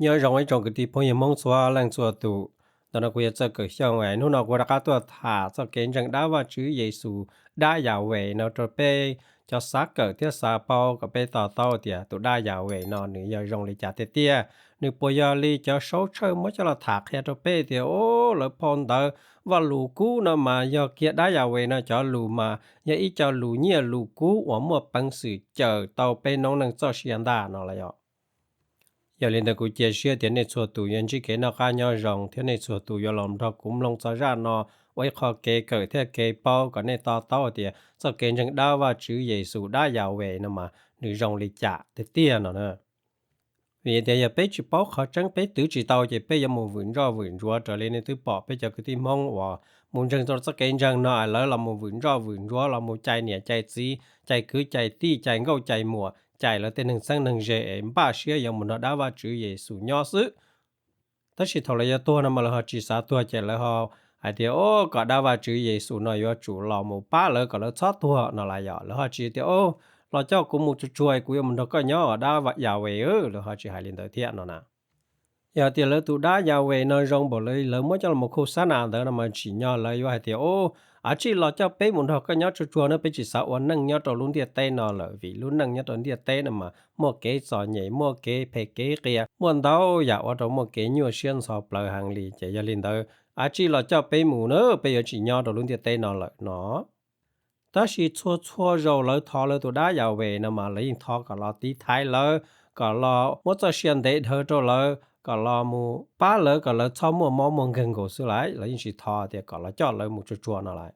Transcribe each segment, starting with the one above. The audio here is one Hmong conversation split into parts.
Nyob zoo ib tsoom kwv tij phooj ywg Hmoob txhua leej txhua tus. Ntawm no kuv yog Txawj Kawm Xyooj, hnub no kuv rov qab tuaj tham txoj kev ntseeg dab Vajtswv Yexus dab Yahweh no rau peb cov xav kawm thiab xav paub kom peb to taub tias tus dab Yahweh no nws yog zoo li cas tiag tiag. Nws puas yog li cov saub tshawj muab coj los tham qhia rau peb tias, o, lawv phau ntawv Vaj Lus Kub no mas yog kiag dab Yahweh no cov lus mas yog ib co lus nyiaj lus kub uas muaj peev xwm cawm tau peb noob neej txoj sia ntag no los yog. Yog li ntawd kuv cia siab tias nej txhua tus yuav ntsib kev noj qab nyob zoo thiab nej txhua tus yuav los nrog kuv mloog txog zaj no ua ib qho kev kawm thiab kev paub kom nej to taub tias txoj kev ntseeg dab Vajtswv Yexus dab Yahweh no mas nws zoo li cas tiag tiag no na. Vim tias yog peb tsis paub qhov tseeb, peb twv tsis tau ces peb yuav mus vwm ntsoj vwm ntsuav raws li nej twb pom peb cov kwv tij Hmoob uas mus ntseeg txoj kev ntseeg no es lawv los mus vwm ntsoj vwm ntsuav, los mus cais niam cais txiv, cais kwv cais tij, cais nkauj cais muam, cais lawv tej neeg txheeb neeg ze es npaj siab yuav mus nrog dab Vajtswv Yexus nyob xwb. Tab sis thaum lawv yuav tuag no mas lawv ho tsis xav tuag ces lawv ho hais tias, o, kom dab Vajtswv Yexus no yuav tsum los mus pab lawv kom lawv txhob tuag no los yog lawv ho tsis tias, o, los coj kuv mus tsuag tsuag kuv yuav mus nrog koj nyob os dab Yahweh, lawv ho tsis hais li ntawd thiab no na. Yog tias lawv tus dab Yahweh no zoo npaum li lawv muab coj los khub xab nas ntawd no mas tsim nyog lawv yuav hais tias, o, a tsij los coj peb mus nrog koj nyob tsuag tsuag na, peb tsis xav ua neej nyob rau lub ntiaj teb no lawm vim lub neej nyob rau ntiaj teb no mas muaj kev txom nyem, muaj kev phem kev qias, muaj ntau yam ua rau muaj kev nyuaj siab ntxhov plawv heev li. Ces yog li ntawd a tsij los coj peb mus na, peb yuav tsis nyob rau lub ntiaj teb no lawm no. Tab sis txhua txhua zaus lawv thov lawv tus dab Yahweh no mas lawv yeej thov kom los tiv thaiv lawv, kom los muab txoj sia ntev dhawv rau lawv, kom los mus pab lawv kom lawv txhob muaj mob muaj nkeeg nkaus xwb lawm, lawv yeej tsis thov tias kom los coj lawv mus tsuag tsuag no lawm.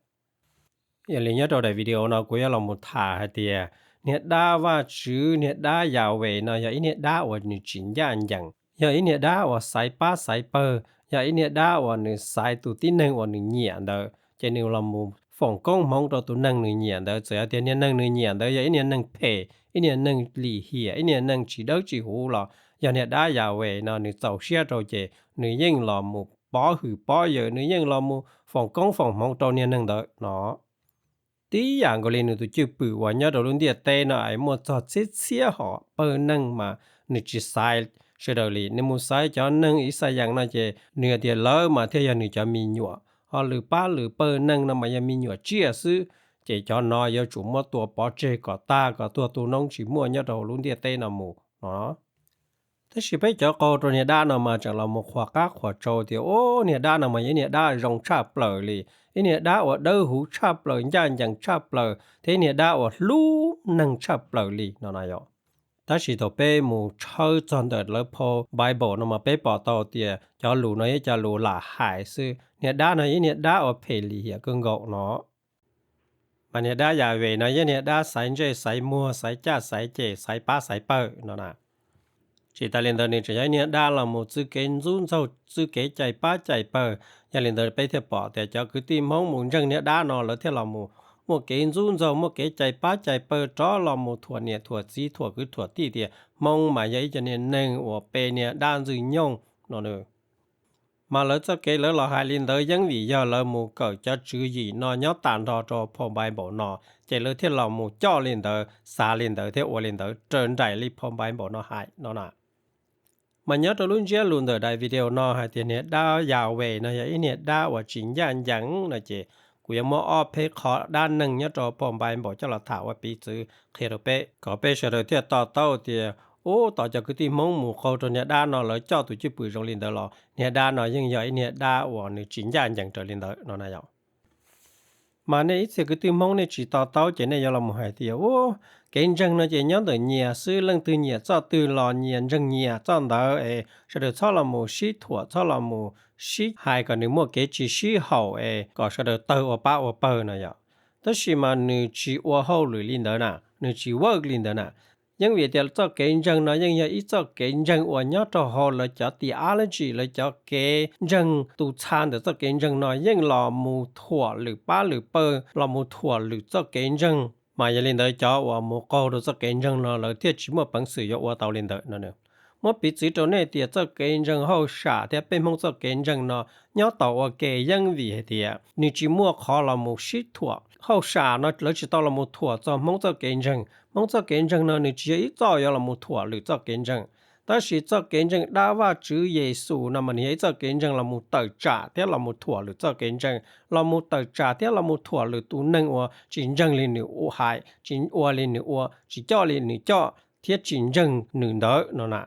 Yog li nyob rau daim video no kuv yuav los mus tham hais tias niag dab Vajtswv, niag dab Yahweh no yog ib niag dab uas nws tsis ncaj ncees, yog ib niag dab uas xaiv pab xaiv pawg, yog ib niag dab uas nws xaiv tus tib neeg uas nws nyiam ntawd ces nws los mus foom koob hmoov rau tus neeg nws nyiam ntawd. Txawm yog tias niag neeg nws nyiam ntawd yog ib niag neeg phem, ib niag neeg lim hiam, ib niag neeg tsis dawb tsis huv los yog niag dab Yahweh no nws txaus siab rau ces nws yeej los mus pov hwm pov yawm, nws yeej los mus foom koob foom hmoov rau niag neeg ntawd no. Tib yam nkaus li nws tus cwj pwm uas nyob rau lub ntiaj teb no es muaj txog txhiab txhiab hom pawg neeg mas nws tsis xaiv sawv daws li. Nws mus xaiv cov neeg Ixayees no ces nws hais tias lawv mas thiaj yog nws cov me nyuam, ho lwm pab lwm pawg neeg no mas yog me nyuam tsiaj xwb, ces cov no yuav tsum muab tua pov tseg kom tag, kom tuag tu noob tsis muaj nyob rau hauv lub ntiaj teb no mus no. Tab sis peb cov qaug rau niag dab no mas tseem los mus qhuas qab qhuas tsau tias, o, niag dab no mas yog ib niag dab zoo tshaj plaws li, ib niag dab uas dawb huv tshaj plaws, ncaj ncees tshaj plaws thiab ib niag dab uas hlub neeg tshaj plaws li no na yom. Tab sis thaum peb mus tshawb txog ntawm lawv phau Bible no mas peb pom tau tias cov lus no yog cov lus lam hais xwb. Niag dab no yog ib niag dab uas phem lim hiam kawg nkaus no. Mas niag dab Yahweh no yog niag dab xaiv ntsej xaiv muag, xaiv caj xaiv ces, xaiv pab xaiv pawg no na. Tsis tas li ntawd nws tseem yog ib niag dab los mus txwj kev ntxub ntxaug, txwj kev cais pab cais pawg. Yog li ntawd peb thiaj pom tias cov kwv tij Hmoob mus ntseeg niag dab no lawv thiaj los mus muaj kev ntxub ntxaug, muaj kev cais pab cais pawg rov los mus thuam niam thuam txiv, thuam kwv thuam tij tias Hmoob mas yog ib co niag neeg uas pe niag dab ntxwg nyoog no. Mas lawv txoj kev lawv los hais li ntawd yeej vim yog lawv mus kawm cov tswv yim no nyob tas nrho rau phau Bible no, ces lawv thiaj los mus coj li ntawd, xav li ntawd thiab ua li ntawd raws nraim li phau Bible no hais no na. Mas nyob rau lub ntsiab lus ntawm daim video no hais tias niag dab Yahweh no yog ib niag dab uas tsis ncaj ncees no ces kuv yuav muab ob peb qho dab neeg nyob rau phau Bible coj los tham ua piv txwv qhia rau peb kom peb sawv daws thiaj to taub tias, ub, tos cov kwv tij Hmoob mus qaug rau niag dab no lawv coj tus cwj pwm zoo li ntawd los niag dab no yeej yog ib niag dab uas nws tsis ncaj ncees raws li ntawd no na yom. Mas nej ib txhia kwv tij Hmoob nej tsis to taub ces nej yuav los mus hais tias, ub, kev ntseeg no ces nyob ntawm nyias xwb, leej twg nyiam txoj twg los nyias ntseeg nyias txoj ntawd es sawv daws txhob los mus sib thuam, txhob los mus sib hais kom nws muaj kev tsis sib haum es kom sawv daws tawg ua pab ua pawg no yom. Tab sis mas nws tsis ua hauj lwm li ntawd na, nws tsis work li ntawd na. Yeej vim tias txoj kev ntseeg no yeej yog ib txoj kev ntseeg uas nyob rau hauv lawv cov theology, lawv cov kev ntseeg tus txha ntawm txoj kev ntseeg no yeej los mus thuam lwm pab lwm pawg, los mus thuam lwm txoj kev ntseeg. Mas yog li ntawd cov uas mus qaug rau txoj kev ntseeg no lawv thiaj tsis muaj peev xwm yuav ua tau li ntawd no. Muab piv txwv rau nej tias txoj kev ntseeg hauj sam thiab peb Hmoob txoj kev ntseeg no nyob tau ua ke yeej vim hais tias nws tsis muaj qhov los mus sib thuam. Hauj sam no lawv tsis tau los mus thuam txog Hmoob txoj kev ntseeg. Hmoob txoj kev ntseeg no nws tsis yog ib txoj yuav los mus thuam lwm txoj kev ntseeg. Tab sis txoj kev ntseeg dab Vajtswv Yexus no mas nws yog ib txoj kev ntseeg los mus tawm tsam thiab los mus thuam lwm txoj kev ntseeg, los mus tawm tsam thiab los mus thuam lwm tus neeg uas tsis ntseeg li nws hais, tsis ua li nws ua, tsis coj li nws coj, thiab tsis ntseeg nws ntawd no na.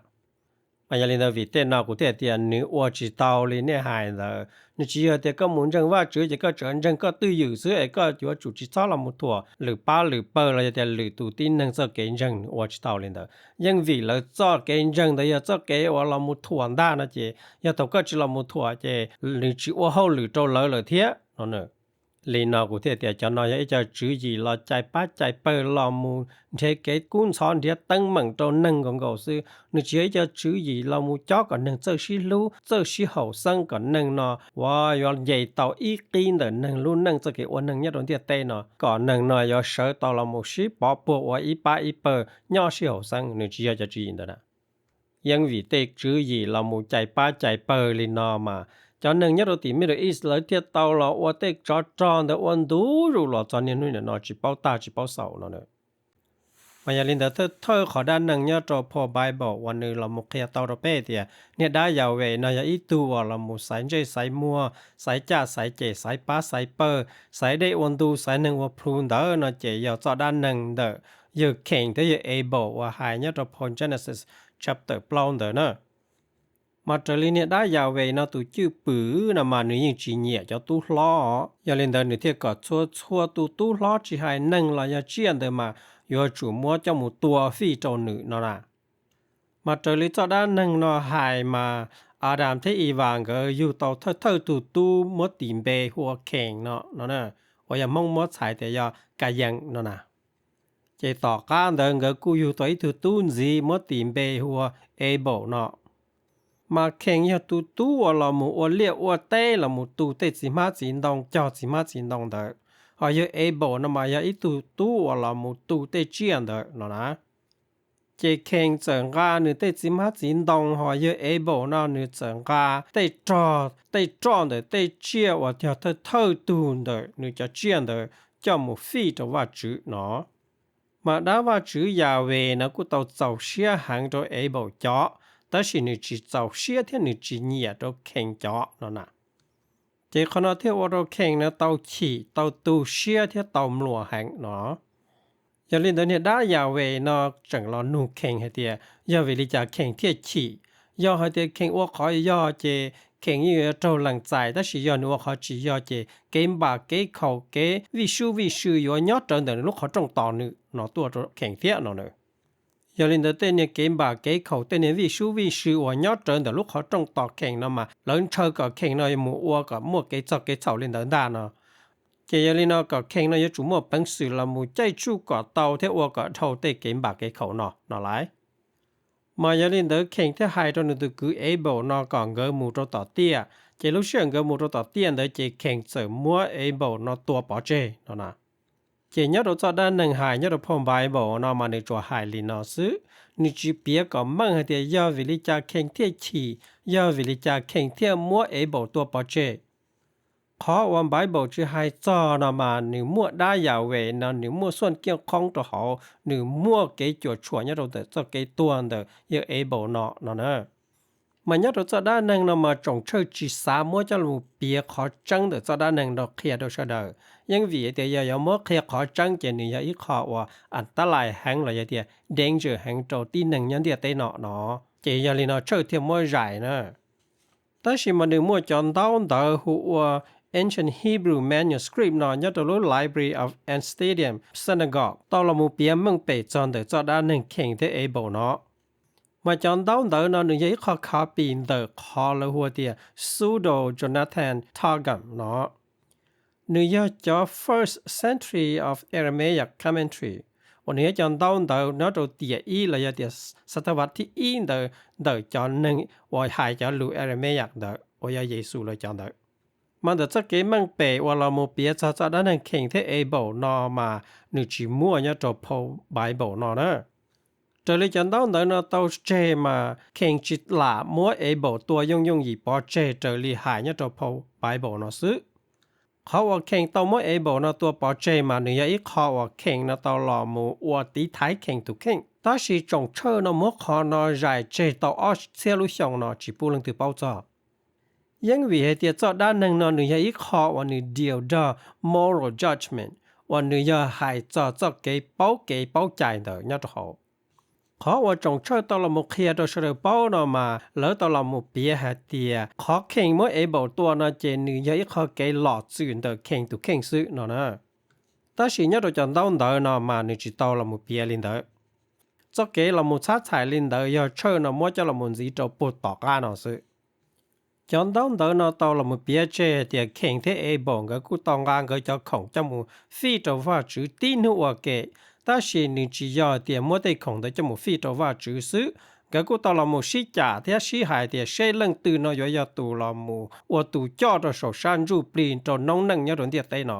Mas yog li ntawd vim tej no kuv thiaj tias nws ua tsis tau li nej hais ntawd. Nws tsis yog tias koj mus ntseeg Vajtswv ces koj tsuas ntseeg koj twj ywm xwb es koj yuav tsum tsis txhob los mus thuam lwm pab lwm pawg los yog tias lwm tus tib neeg txoj kev ntseeg, nws ua tsis tau li ntawd. Yeej vim lawv txoj kev ntseeg ntawd yog txoj kev uas los mus thuam ntag no ces yog thaum koj tsis los mus thuam ces nws tsis ua hauj lwm rau lawv lawm thiab no. Li no kuv thiaj tias cov no yog ib co tswv yim los cais pab cais pawg los mus nrhiav kev kub ntxhov nrhiav teeb meem rau neeg nkaus nkaus xwb. Nws tsis yog ib co tswv yim los mus cob kom neeg txawj sib hlub txawj sib haum xeeb kom neeg no uas yuav nce tau ib qib ntawm neeg lub neej txoj kev ua neeg nyob rau ntiaj teb no kom neeg no yuav sawv tau los mus sib pov puag ua ib pab ib pawg nyob sib haum xeeb. Nws tsis yog cov tswv yim ntawd na. Yeej vim tej tswv yim los mus cais pab cais pawg li no mas cov neeg nyob rau tim Middle East lawv thiaj tau los ua tej tsov rog ntawd ua ntu zus los txog niaj hnub nim no tsis paub tag tsis paub xaus no na. Mas yog li ntawd thawj thawj qhov dab neeg nyob rau phau Bible uas nws los mus qhia tau rau peb tias niag dab Yahweh no yog ib tug uas los mus xaiv ntsej xaiv muag, xaiv caj xaiv ces, xaiv pab xaiv pawg, xaiv dej ua ntu, xaiv neeg ua plhu ntawd no ces yog txoj dab neeg ntawm yawg Cain thiab yawg Abel uas hais nyob rau phau Genesis chapter plaub ntawd na. Mas raws li niag dab Yahweh no tus cwj pwm no mas nws yeej tsis nyiam cov tub hlob os. Yog li ntawd nws thiaj kom txhua txhua tus tub hlob tsis hais neeg los yog tsiaj ntawd mas yuav tsum muab coj mus tua fij rau nws no na. Mas raws li txoj dab neeg no hais mas Adam thiab Ivas nkawd yug tau thawj thawj tug tub muab tis npe hu ua Cain no no, uas yog Hmoob muab txhais tias yog Kayees no na. Ces tom qab ntawd nkawd kuj yug tau ib tug tub ntxiv muab tis npe hu ua Abel no. Mas Cain yog tus tub uas los mus ua liaj ua teb los mus tu tej txiv hmab txiv ntoo, cog txiv hmab txiv ntoo ntawd, ho yawg Abel no mas yog ib tug tub uas los mus tu tej tsiaj ntawd no na. Ces Cain txawm nqa nws tej txiv hmab txiv ntoo, ho yawg Abel no nws txawm nqa tej rog tej roj ntawm tej tsiaj uas yog thawj thawj tug ntawm nws cov tsiaj ntawd coj mus fij rau Vajtswv no. Mas dab Vajtswv Yahweh no kuj tau txaus siab heev rau Abel cov, tab sis nws tsis txaus siab thiab nws tsis nyiam rau Cain cov no na. Ces qhov no thiaj ua rau Cain no tau chim tau tu siab thiab tau mluam heev no. Yog li ntawd niag dab Yahweh no tseem los nug Cain hais tias yog vim li cas Cain thiaj chim. Yog hais tias Cain ua qhov yog ces Cain yeej yuav raug lees txais, tab sis yog nws ua qhov tsis yog ces kev npam kev khaum kev vij sub vij sw yuav nyob rawv ntawm nws lub qhov rooj tos nws no tuaj rau Cain thiab no na. Yog li ntawd tej niag kev npam kev khaum tej niag vij sub vij sw uas nyob rawv ntawm lub qhov rooj tos Cain no mas lawv ntshaw kom Cain no mus ua kom muaj kev txog kev txhaum li ntawd ntag no. Ces yog li no kom Cain no yuav tsum muaj peev xwm los mus caij tsuj kom tau thiab ua kom dhau tej kev npam kev khaum no no lauj. Mas yog li ntawd Cain thiaj hais rau nws tus kwv Abel no kom nkawd mus rau tom tiaj. Ces lub sij hawm nkawd mus rau tom tiaj ntawd ces Cain txawm muab Abel no tua pov tseg no na. Ces nyob rau txoj dab neeg hais nyob rau phau Bible no mas nws tsuas hais li no xwb, nws tsis piav kom meej hais tias yog vim li cas Cain thiaj chim, yog vim li cas Cain thiaj muab Abel tua pov tseg. Qhov uas Bible tsis hais txog no mas nws muaj dab Yahweh no nws muaj xuaj kiaj qhoob rau hauv, nws muaj kev cuam tshuam nyob rau ntawm txoj kev tuag ntawm yawg Abel no no na. Mas nyob rau txoj dab neeg no mas tsoom tshawj tsis xav muab coj los piav qhov tseeb ntawm txoj dab neeg no qhia rau sawv daws. Yeej vim tias yog yuav muab qhia qhov tseeb ces nws yog ib qho uas antalais heev los yog tias danger heev rau tib neeg nyob ntiaj teb no no. Ces yog li no tshawj thiaj muab zais na. Tab sis mas nws muaj cov ntaub ntawv hu ua Ancient Hebrew Manuscript no nyob rau lub Library of Amsterdam Synagogue tau los mus piav meej pem txog ntawm txoj dab neeg Cain thiab Abel no. Mas cov ntaub ntawv no nws yog ib qho copy ntawm qhov lawv hu tias Pseudo Jonathan Targum no. Nws yog cov First Century of Aramaic Commentary, uas nws yog cov ntaub ntawv nyob rau tiam ib los yog tias xatavat thib ib ntawd ntawm cov neeg uas hais cov lus Aramaic ntawd uas yog Yexus lawv cov ntawd. Mas ntawm txoj kev meej pem uas los mus piav txog txoj dab neeg Cain thiab Abel no mas nws tsis muaj nyob rau phau Bible no na. Raws li cov ntaub ntawv no tau tseg mas Cain tsis lam muab Abel tua yooj yooj yim pov tseg raws li hais nyob rau phau Bible no xwb. Qhov uas Cain tau muab Abel no tua pov tseg mas nws yog ib qho uas Cain no tau los mus ua tiv thaiv Cain tus kheej. Tab sis tsoom tshawj no muab qhov no zais tseg tau ob txhiab lub xyoo no tsis pub leej twg paub txog. Yeej vim hais tias txoj dab neeg no nws yog ib qho uas nws deal nrog moral judgment, uas nws yog hais txog txoj kev paub kev paub cai ntawd nyob rau hauv. Qhov uas tsoom tshawj tau los mus qhia rau sawv daws paub no mas lawv tau los mus piav hais tias qhov Cain muab Abel tua no ces nws yog ib qho kev lom txwm ntawm Cain tus kheej xwb no na. Tab sis nyob rau cov ntaub ntawv no mas nws tsis tau los mus piav li ntawd. Txoj kev los mus txhab txhais li ntawd yog tshawj no muab coj los mus ntxiv rau puag tom qab no xwb. Cov ntaub ntawv no tau los mus piav tseg hais tias Cain thiab Abel nkawd kuj tau nqa nkawd cov khoom coj mus fij rau Vajtswv tib hnub ua ke, tab sis nws tsis yog tias muab tej khoom ntawd coj mus fij rau Vajtswv xwb, nkawd kuj tau los mus sib cam thiab sib hais tias seb leej twg no yuav yog tus los mus ua tus coj rau saum sab ntsuj plig rau noob neej nyob rau ntiaj teb no.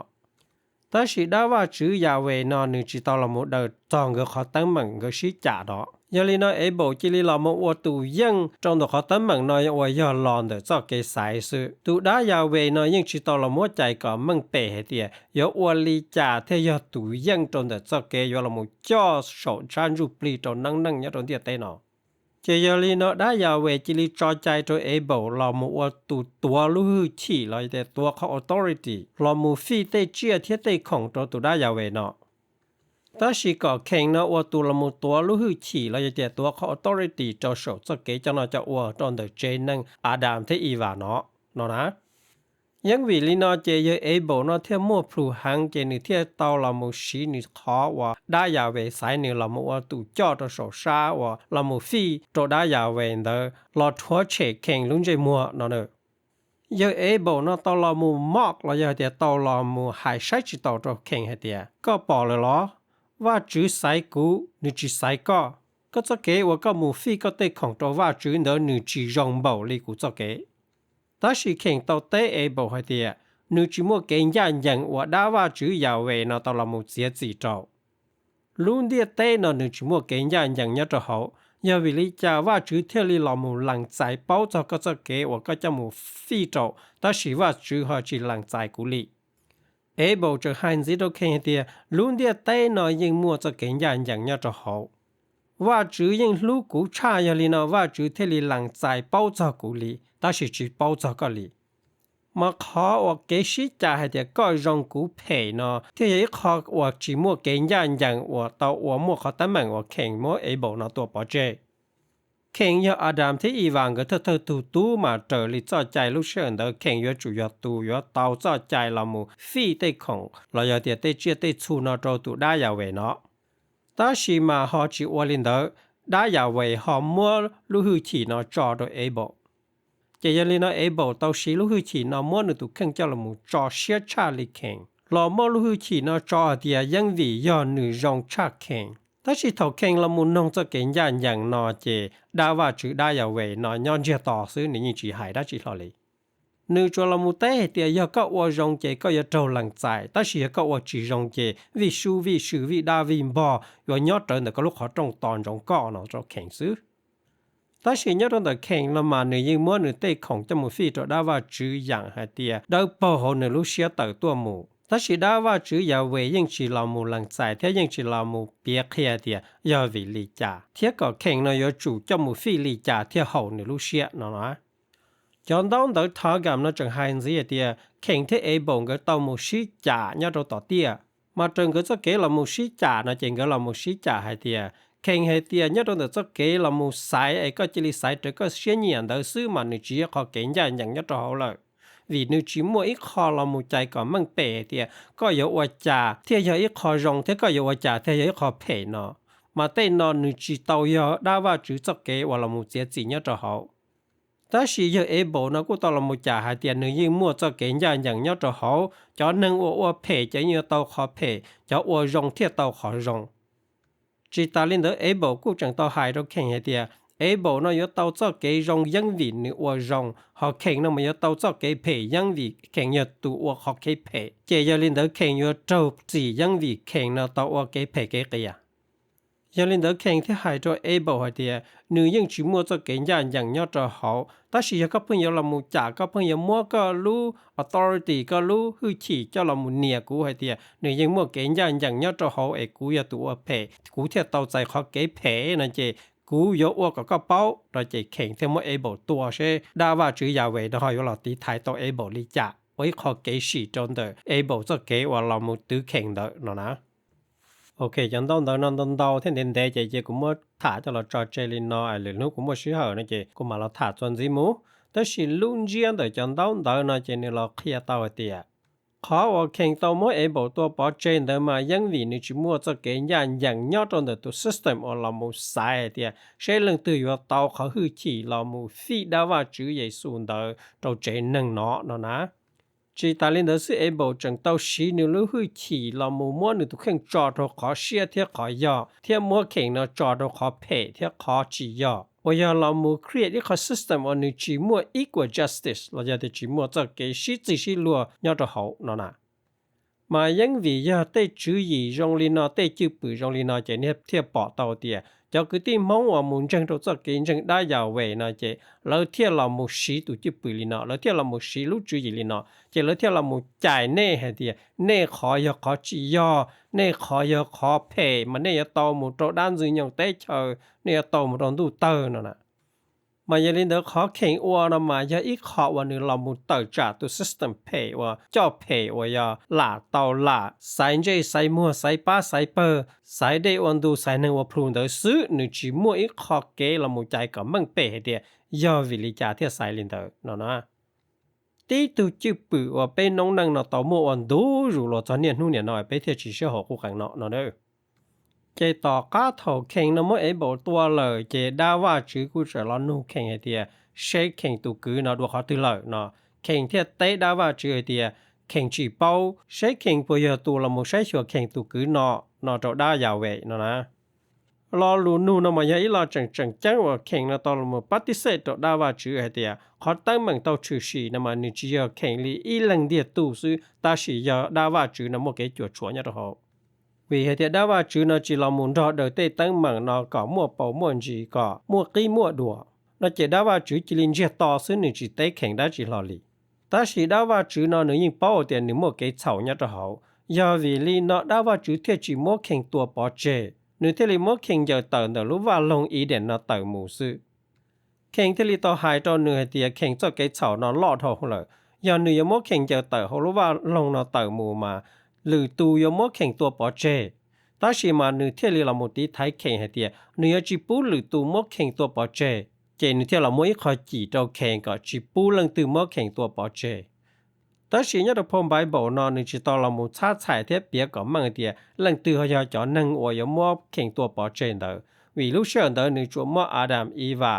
Tab sis dab Vajtswv Yahweh no nws tsis tau los mus daws txog nkawd qhov teeb meem nkawd sib cam no. Yog li no Abel cia li los mus ua tus yeej rau ntawm qhov teeb meem no uas yog los ntawm txoj kev xaiv xwb. Tus dab Yahweh no yeej tsis tau los muab cais kom meej pem hais tias yuav ua li cas thiaj yog tus yeej rau ntawm txoj kev yuav los mus coj saum sab ntsuj plig rau noob neej nyob rau ntiaj teb no. Ces yog li no dab Yahweh cia li tso cai rau Abel los mus ua tus tuav lub hwj chim los yog tias tuav qhov authority los mus fij tej tsiaj thiab tej khoom rau tus dab Yahweh no. Tab sis kom Cain no ua tus los mus tuav lub hwj chim los yog tias tuav qhov authority rau saum txoj kev coj noj coj ua rau ntawm tsev neeg Adam thiab Eva no, no na. Yeej vim li no ces yawg Abel no thiaj muaj plhus heev ces nws thiaj tau los mus siv nws qhov uas dab Yahweh xaiv nws los mus ua tus coj rau saum sab uas los mus fij rau dab Yahweh ntawd los rhuav tshem Cain lub ntsej muag no na. Yawg Abel no tau los mus mock los yog tias tau los mus hais saib tsis taus rau Cain hais tias, koj pom lawm los? Vajtswv xaiv kuv, nws tsis xaiv koj. Koj txoj kev uas koj mus fij koj tej khoom rau Vajtswv ntawd nws tsis zoo npaum li kuv txoj kev. Tab sis Cain tau teb Abel hais tias, nws tsis muaj kev ncaj ncees uas dab Vajtswv Yahweh no tau los mus txiav txim rau. Lub ntiaj teb no nws tsis muaj kev ncaj ncees nyob rau hauv, yog vim li cas Vajtswv thiaj li los mus lees txais paub txog koj txoj kev uas koj coj mus fij rau, tab sis Vajtswv ho tsis lees txais kuv li? Abel tseem hais ntxiv rau Cain hais tias, lub ntiaj teb no yeej muaj txoj kev ncaj ncees nyob rau hauv. Vajtswv yeej hlub kuv tshaj, yog li no Vajtswv thiaj li lees txais paub txog kuv li, tab sis tsis paub txog koj li. Mas qhov uas kev sib cav hais tias koj zoo kuv phem no thiaj yog ib qho uas tsis muaj kev ncaj ncees uas tau ua muaj qhov teeb meem uas Cain muab Abel no tua pov tseg. Cain yog Adam thiab Eva nkawd thawj thawj tug tub mas raws li txoj cai lub sij hawm ntawd Cain yuav tsum yog tus yuav tau txoj cai los mus fij tej khoom los yog tias tej tsiaj tej txhu no rau tus dab Yahweh no. Tab sis mas ho tsis ua li ntawd, dab Yahweh ho muab lub hwj chim no tso rau Abel. Ces yog li no Abel tau siv lub hwj chim no muab nws tus kheej coj los mus tso siab tshaj li Cain, los muab lub hwj chim no tso hais tias yeej vim yog nws zoo tshaj Cain. Tab sis thaum Cain los mus noog txoj kev ncaj ncees no ces dab Vajtswv dab Yahweh no nyob ntsiag to xwb, nws yeej tsis hais dab tsi hlo li. Nws tsuas los mus teb hais tias yog koj ua zoo ces koj yuav raug lees txais, tab sis yog koj ua tsis zoo ces vij sub vij sw vij dab vij npog yuav nyob rawv ntawm koj lub qhov rooj tos ntsoov koj no rau Cain xwb. Tab sis nyob rau ntawm Cain no mas nws yeej muab nws tej khoom coj mus fij rau dab Vajtswv yam hais tias dawb paug hauv nws lub siab tawm tuaj mus. Tab sis dab Vajtswv Yahweh yeej tsis los mus lees txais thiab yeej tsis los mus piav qhia tias yog vim li cas thiab kom Cain no yuav tsum coj mus fij li cas thiaj haum nws lub siab no no. Cov ntaub ntawv Targum no tseem hais ntxiv hais tias Cain thiab Abel nkawd tau mus sib cam nyob rau tom tiaj. Mas raws nkawd txoj kev los mus sib cam no ces nkawd los mus sib cam hais tias, Cain hais tias nyob rau ntawm txoj kev los mus xaiv es koj cia li xaiv raws koj siab nyiam ntawd xwb mas nws tsis yog qhov kev ncaj ncees nyob rau hauv lawm. Vim nws tsis muaj ib qho los mus cais kom meej pem hais tias koj yuav ua cas thiaj yog ib qho zoo thiab koj yuav ua cas thiaj yog ib qho phem no. Mas tej no nws tsis tau yog dab Vajtswv txoj kev uas los mus txiav txim nyob rau hauv. Tab sis yawg Abel no kuj tau los mus cam hais tias nws yeej muaj txoj kev ncaj ncees nyob rau hauv, cov neeg uas ua phem ces yeej yuav tau qhov phem, cov ua zoo thiaj tau qhov zoo. Tsis tas li ntawd Abel kuj tseem tau hais rau Cain hais tias, Abel no yuav tau txoj kev zoo yeeb vim nws ua zoo, ho Cain no mas yuav tau txoj kev phem yeeb vim Cain yog tus ua qhov kev phem. Ces yog li ntawd Cain yuav raug txim yeeb vim Cain no tau ua kev phem kev qias. Yog li ntawd Cain thiaj hais rau Abel hais tias nws yeej tsis muaj txoj kev ncaj ncees nyob rau hauv, tab sis yog koj pheej yuav los mus cam, koj pheej yuav muab koj lub authority, koj lub hwj chim coj los mus nias kuv hais tias nws yeej muaj kev ncaj ncees nyob rau hauv es kuv yog tus ua phem, kuv thiaj tau txais qhov kev phem no ces kuv yuav ua kom koj paub no ces Cain thiaj muab Abel tua seb dab Vajtswv Yahweh no ho yuav los tiv thaiv tau Abel li cas, ua ib qho kev sim rau ntawm Abel txoj kev uas los mus twv Cain ntawd no na. Ok, cov ntaub ntawv no ntau ntau thiab ntev ntev ces cia kuv muab tham coj los tso tseg li no, lwm hnub kuv muaj sij hawm no ces kuv mam los tham txuas ntxiv mus. Tab sis lub ntsiab ntawm cov ntaub ntawv no ces nws los qhia tau hais tias qhov uas Cain tau muab Abel tua pov tseg ntawd mas yeej vim nws tsis muaj txoj kev ncaj ncees nyob rau ntawm tus system uas los mus xaiv hais tias seb leej twg yuav tau qhov hwj chim los mus fij dab Vajtswv Yexus ntawd rau tsev neeg no no na. Tsis tas li ntawd xwb, Abel tseem tau siv nws lub hwj chim los mus muab nws tus kheej tso rau qhov siab thiab qhov yog, thiab muab Cain no tso rau qhov phem thiab qhov tsis yog, uas yog los mus create ib qho system uas nws tsis muaj equal justice los yog tias tsis muaj txoj kev sib txig sib luag nyob rau hauv no na. Mas yeej vim yog tej tswv yim zoo li no, tej cwj pwm zoo li no ces thiaj pom tau tias cov kwv tij Hmoob uas mus ntseeg rau txoj kev ntseeg dab Yahweh no ces lawv thiaj los mus siv tus cwj pwm li no, lawv thiaj los mus siv lub tswv yim li no, ces lawv thiaj los mus cais nej hais tias nej qhov yog qhov tsis yog, nej qhov yog qhov phem mas nej yuav tau mus rau dab Ntxwg Nyoog teb chaws, nej yuav tau mus rau ntuj tawg no na. Mas yog li ntawd qhov Cain ua no mas yog ib qho uas nws los mus tawm tsam tus system phem uas coj phem uas yog lam tau lam xaiv ntsej xaiv muag, xaiv pab xaiv pawg, xaiv dej ua ntu, xaiv neeg ua plhu ntawd xwb, nws tsis muaj ib qho kev los mus cais kom meej pem hais tias yog vim li cas thiaj xaiv li ntawd no na. Tib tug cwj pwm uas peb noob neej no tau muaj ua ntu zus los txog niaj hnub niam no peb thiaj tsis sib haum qub qees no no. Ces tom qab thaum Cain no muab Abel tua lawm ces dab Vajtswv kuj txawm los nug Cain hais tias seb Cain tus kwv no dua qhov twg lawm no. Cain thiaj teb dab Vajtswv hais tias Cain tsis paub, seb Cain puas yog tus los mus saib xyuas Cain tus kwv no no rau dab Yahweh no na. Lo lus nug no mas yog ib lo tseem tseem ceeb uas Cain no tau los mus pab tib xej rau dab Vajtswv hais tias qhov teeb meem tau tshwm sim no mas nws tsis yog Cain li ib leeg ntiag tug xwb, tab sis yog dab Vajtswv no muaj kev cuam tshuam nyob rau hauv. Vim hais tias dab Vajtswv no tsis los mus nrog daws tej teeb meem no kom muaj paus muaj ntsis, kom muaj qib muaj duam no ces dab Vajtswv cia li ntsiag to xwb, nws tsis teb Cain dab tsi hlo li. Tab sis dab Vajtswv no nws yeej paub tias nws muaj kev txhaum nyob rau hauv. Yog vim li no dab Vajtswv thiaj tsis muab Cain tua pov tseg, nws thiaj li muab Cain ncaws tawm ntawm lub vaj loog Eden no tawm mus xwb. Cain thiaj li tau hais rau nws hais tias Cain txoj kev txhaum no loj dhau lawm. Yog nws yuav muab Cain ncaws tawm hauv lub vaj loog no tawm mus mas lwm tus yuav muab Cain tua pov tseg. Tab sis mas nws thiaj li los mus tiv thaiv Cain hais tias nws yuav tsis pub lwm tus muab Cain tua pov tseg, ces nws thiaj los muab ib qho cim rau Cain kom tsis pub leej twg muab Cain tua pov tseg. Tab sis nyob rau phau Npaiv Npaum no nws tsis tau los mus txhab txhais thiab piav kom meej tias leej twg ho yog cov neeg uas yuav muab Cain tua pov tseg ntawd, vim lub sij hawm ntawd nws tsuas muab Adam, Iva,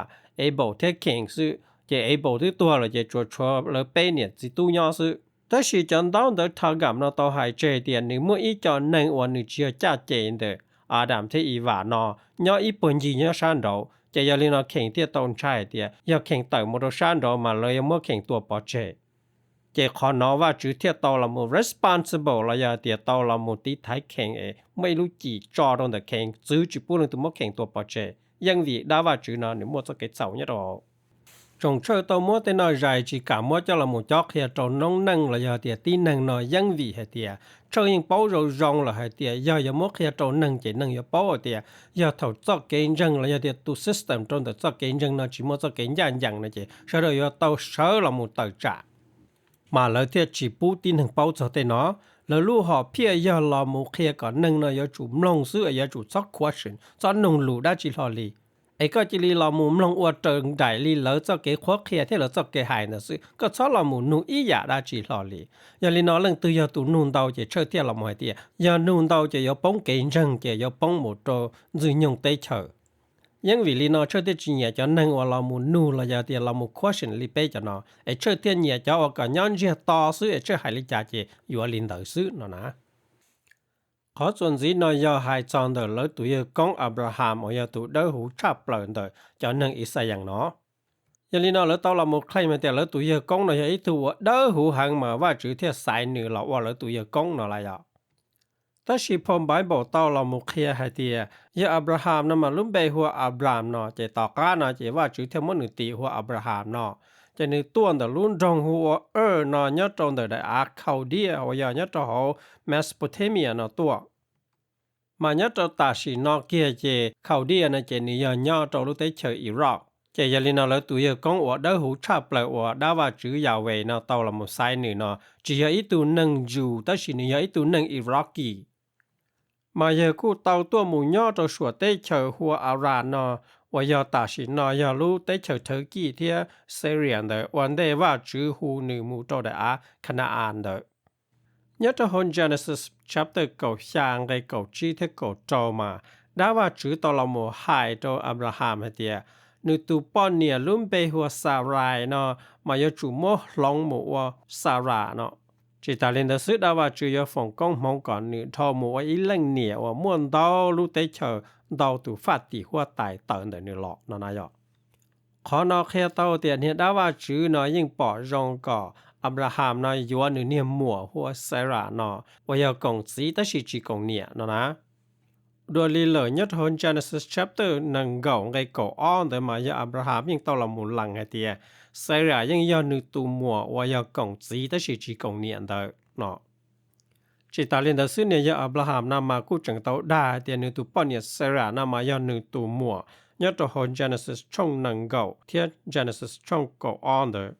Abel thiab Cain xwb, ces Abel twb tuag lawm ces tsuas tshuav lawv peb niam txiv tub nyob xwb. Tab sis cov ntaub ntawv Targum no tau hais tseg tias nws muaj ib co neeg uas nws tsis yog caj ces ntawm Adam thiab Iva no nyob ib puag ncig nyob sab nraud, ces yog li no Cain thiaj tau ntshai hais tias yog Cain tawm mus rau sab nraud mas lawv yuav muab Cain tua pov tseg. Ces qhov no Vajtswv thiaj tau los mus responsible los yog tias tau los mus tiv thaiv Cain es muaj ib lub cim tso rau ntawm Cain txwv tsis pub leej twg muab Cain tua pov tseg, yeej vim dab Vajtswv no nws muaj txoj kev txhaum nyob rau hauv. Tsoom Tshawj tau muab tej no zais tsis kam muab coj los mus cob qhia rau noob neej los yog tias tib neeg no yeej vim hais tias Tshawj yeej paub zoo zoo lawm hais tias yog yuav muab qhia rau neeg ces neeg yuav paub hais tias yog thaum txoj kev ntseeg los yog tias tus system rau ntawm txoj kev ntseeg no tsis muaj txoj kev ncaj ncees no ces sawv daws yuav tau sawv los mus tawm tsam. Mas lawv thiaj tsis pub tib neeg paub txog tej no. Lawv lub hom phiaj yog los mus qhia kom neeg no yuav tsum mloog xwb, yuav tsum txhob question, txhob nug lus dab tsi hlo li. Es koj cia li los mus mloog ua raws nraim li lawv txoj kev qhuab qhia thiab lawv txoj kev hais ntawd xwb, koj txhob los mus nug ib yam dab tsi hlo li. Yog li no leej twg yog tus nug ntau ces Tshawj thiaj los mus hais tias yog nug ntau ces yuav poob kev ntseeg, ces yuav poob mus rau Ntxwg Nyoog teb chaws. Yeej vim li no Tshawj thiaj tsis nyiam cov neeg uas los mus nug los yog tias los mus question li peb cov no, es Tshawj thiaj nyiam cov uas kom nyob ntsiag to xwb es Tshawj hais li cas ces yuav li ntawd xwb no na. Qhov txuas ntxiv no yog hais txog ntawm lawv tus yawg koob Abraham uas yog tus dawb huv tshaj plaws ntawm cov neeg Ixayees no. Yog li no lawv tau los mus claim tias lawv tus yawg koob no yog ib tug uas dawb huv heev mas Vajtswv thiaj xaiv nws los ua lawv tus yawg koob no lawm yom. Tab sis phau Npaiv Npaum tau los mus qhia hais tias yawg Abraham no mas lub npe hu ua Abram no, ces tom qab no ces Vajtswv thiaj muab nws tis hu ua Abraham no. Ces nws tuaj ntawm lub nroog hu ua Ur no nyob rau ntawm daim av Khaudia uas yog nyob rau hauv Mesopotamia no tuaj. Mas nyob rau tam sim no kiag ces Khaudia no ces nws yog nyob rau lub teb chaws Iraq. Ces yog li no lawv tus yawg koob uas dawb huv tshaj plaws uas dab Vajtswv Yahweh no tau los mus xaiv nws no tsis yog ib tug neeg Jew tab sis nws yog ib tug neeg Iraqi. Mas yawg kuj tau tuaj mus nyob rau saum teb chaws hu ua Aram no, uas yog tam sim no yog lub teb chaws Turkey thiab Syria ntawd ua ntej Vajtswv hu nws mus rau daim av Kana-as ntawd. Nyob rau hauv Genesis chapter kaum xya nqe kaum tsib thiab kaum rau mas dab Vajtswv tau los mus hais rau Abraham hais tias nws tus poj niam lub npe hu ua Sarai no mas yuav tsum muab hloov mus ua Sarah no. Tsis tas li ntawd xwb dab Vajtswv yuav foom koob hmoov kom nws dhau mus ua ib leej niam uas muaj ntau lub teb chaws ntau tus faj tim huab tais tawm ntawm nws los no na yog. Qhov no qhia tau tias niag dab Vajtswv no yeej pom zoo kom Abraham no yuav nws niag muam hu ua Sarah no uas yog koom txiv tab sis tsis koom niam no na. Dua li lawm nyob rau hauv Genesis chapter nees nkaum nqe kaum ob ntawd mas yawg Abraham yeej tau los mus lees hais tias Sarah yeej yog nws tus muam uas yog koom txiv tab sis tsis koom niam ntawd no. Tsis tas li ntawd xwb niag yawg Abraham no mas kuj tseem tau dag hais tias nws tus poj niam Sarah no mas yog nws tus muam nyob rau hauv Genesis tshooj nees nkaum thiab Genesis tshooj kaum ob ntawd.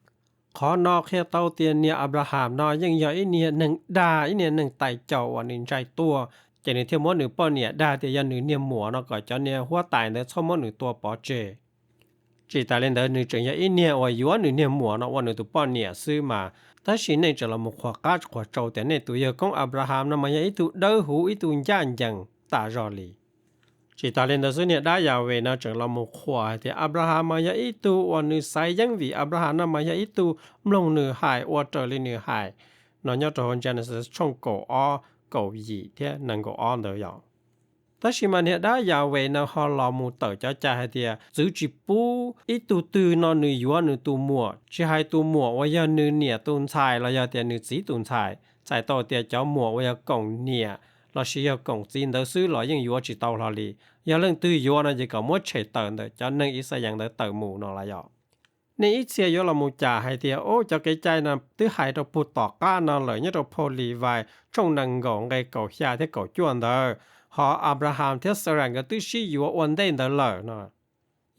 Qhov no qhia tau tias niag Abraham no yeej yog ib niag neeg dag, ib niag neeg tais caus uas nws ntshai tuag, ces nws thiaj muab nws poj niam dag tias yog nws niag muam no kom cov niag huab tais ntawd txhob muab nws tua pov tseg. Tsis tas li ntawd nws tseem yog ib niag uas yuav nws niag muam no ua nws tus poj niam xwb mas, tab sis nej tseem los mus qhuas qab qhuas tsau tias nej tus yawg koob Abraham no mas yog ib tug dawb huv ib tug ncaj ncees tas zog li. Tsis tas li ntawd xwb niag dab Yahweh no tseem los mus qhuas hais tias Abraham mas yog ib tug uas nws xaiv yeeb vim Abraham no mas yog ib tug mloog nws hais ua raws li nws hais no nyob rau hauv Genesis tshooj kaum ob, kaum yim thiab nees nkaum ob ntawd yom. Tab sis mas niag dab Yahweh no ho los mus tawm cov cai hais tias txwv tsis pub ib tug twg no nws yuav nws tus muam, tsis hais tus muam uas yog nws niam tus ntxhais los yog tias nws txiv tus ntxhais, txhais tau tias cov muam uas yog koom niam lossis yog koom txiv ntawd xwb los yeej yuav tsis tau hlo li. Yog leej twg yuav no ces kom muab tshem tawm ntawm cov neeg Ixayees ntawd tawm mus no los yog. Nej ib txhia yuav los mus cas hais tias, o, cov kev cai no twb hais rau puag tom qab no lawm nyob rau phau Livais tshooj nees nkaum nqe kaum xya thiab kaum cuaj ntawd, ho Abraham thiab Xaras nkawd twb sib yuav ua ntej ntawd lawm no.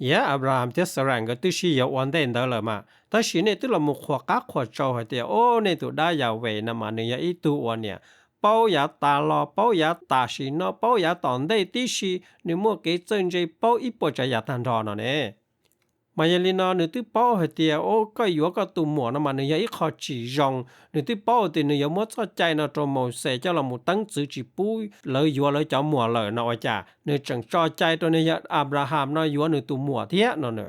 Yog Abraham thiab Xaras nkawd twb sib yuav ua ntej ntawd lawm mas, tab sis nej twb los mus qhuas qab qhuas tsau hais tias, o, nej tus dab Yahweh no mas nws yog ib tug uas niam paub yav tas los, paub yav tam sim no, paub yav tom ntej tib si, nws muaj kev txawj ntse paub ib puas tsav yam tag nrho no ne. Mas yog li no nws twb paub hais tias, o, koj yuav koj tus muam no mas nws yog ib qho tsis zoo, nws twb paub tias nws yuav muab txoj cai no rau Mauxes coj los mus teeb txwv tsis pub lawv yuav lawv cov muam lawm no ua cas nws tseem tso cai rau nws yog Abraham no yuav nws tus muam thiab no na.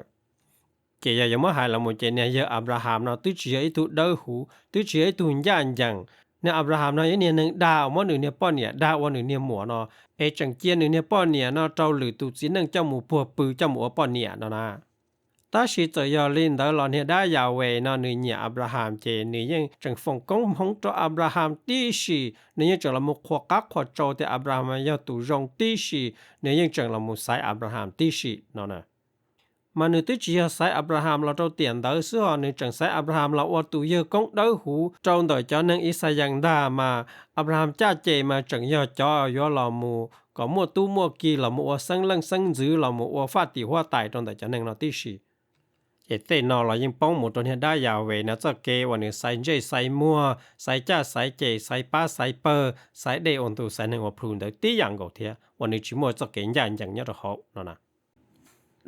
Ces yog yuav muab hais los mus ces niag yawg Abraham no twb tsis yog ib tug dawb huv, twb tsis yog ib tug ncaj ncees. Niag Abraham no yog ib niag neeg dag uas muab nws niag poj niam dag ua nws niag muam no, es tseem cia nws niag poj niam no rau lwm tus txiv neej coj mus puag pw coj mus ua poj niam no na. Tab sis txawm yog li ntawd los niag dab Yahweh no nws nyiam Abraham ces nws yeej tseem foom koob hmoov rau Abraham tib si, nws yeej tseem los mus qhuas qab qhuas tsau tias Abraham yog tus zoo tib si, nws yeej tseem los mus xaiv Abraham tib si no na. Mas nws twb tsis yog xaiv Abraham los rau tiam ntawd xwb ho nws tseem xaiv Abraham los ua tus yawg koob dawb huv rau ntawm cov neeg Ixayees ntag mas Abraham caj ces mas tseem yog cov yuav los mus kom muaj tub muaj ki los mus ua xeeb leej xeeb ntxwv los mus ua faj tim huab tais rau ntawm cov neeg no tib si. Ces tej no los yeej poob mus rau niag dab Yahweh no txoj kev uas nws xaiv ntsej xaiv muag, xaiv caj xaiv ces, xaiv pab xaiv pawg, xaiv dej ua ntu, xaiv neeg ua plhu ntawd tib yam nkaus thiab uas nws tsis muaj txoj kev ncaj ncees nyob rau hauv no na.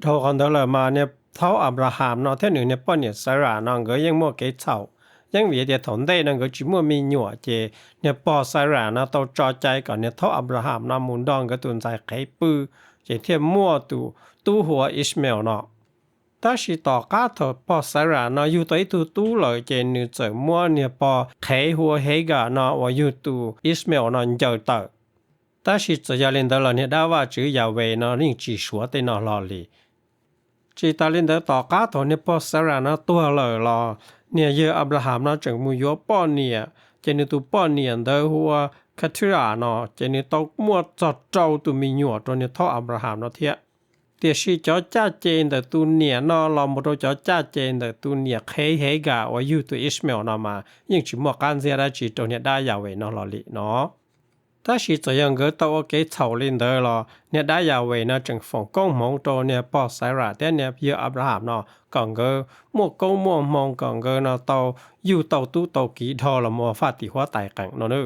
Dhau qhov ntawd lawm mas niag thaub Abraham no thiab nws niag poj niam Xaras no nkawd yeej muaj kev txhaum. Yeej vim tias thaum ntej no nkawd tsis muaj me nyuam ces niag pog Xaras no tau tso cai kom niag thaub Abraham no mus nrog nkawd tus ntxhais qhev pw, ces thiaj muaj tus tub hu ua Ishmael no. Tab sis tom qab thaum pog Xaras no yug tau ib tug tub lawm ces nws txawm muab niag pog qhev hu ua Hagar no uas yug tus Ishmael no ncaws tawm. Tab sis txawm yog li ntawd los niag dab Vajtswv Yahweh no yeej tsis suav tej no hlo li. Tsis tas li ntawd tom qab thaum niag pog Xaras no tuag lawm los niag yawg Abraham no tseem mus yuav poj niam, ces nws tus poj niam ntawd hu ua Keturah no ces nws tau muaj txog rau tus me nyuam rau niag thaub Abraham no thiab. Tiam sis cov caj ces ntawm tus niam no los mus rau cov caj ces ntawm tus niam qhev Hagar uas yug tus Ishmael no mas yeej tsis muaj qab ntxiab dab tsi rau niag dab Yahweh no los li no. Tab sis txawm yog nkawd tau ua kev txhaum li ntawd los niag dab Yahweh no tseem foom koob hmoov rau niag pog Sarah thiab niag yawg Abraham no kom nkawd muaj koob muaj hmoo, kom nkawd no tau yug tau tub tau kiv dhau los mus ua faj tim huab tais qees no na.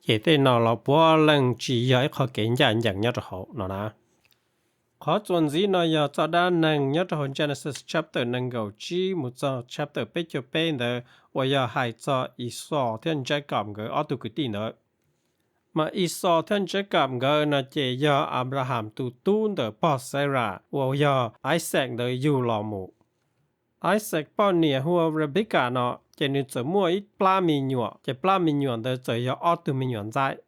Ces tej no los puav leej tsis yog ib qho kev ncaj ncees nyob rau hauv no na. Qhov txuas ntxiv no yog txoj dab neeg nyob rau hauv Genesis chapter nees nkaum tsib mus txog chapter peb caug peb ntawd uas yog hais txog Esau thiab Jacob nkawd ob tug kwv tij ntawd. Mas Esau thiab Jacob nkawd no ces yog Abraham tus tub ntawm pog Sarah uas yog Isaac ntawd yug los mus. Isaac poj niam hu ua Rebecca no ces nws txawm muaj ib plab me nyuam, ces plab me nyuam ntawd txawm yog ob tug me nyuam ntxaib.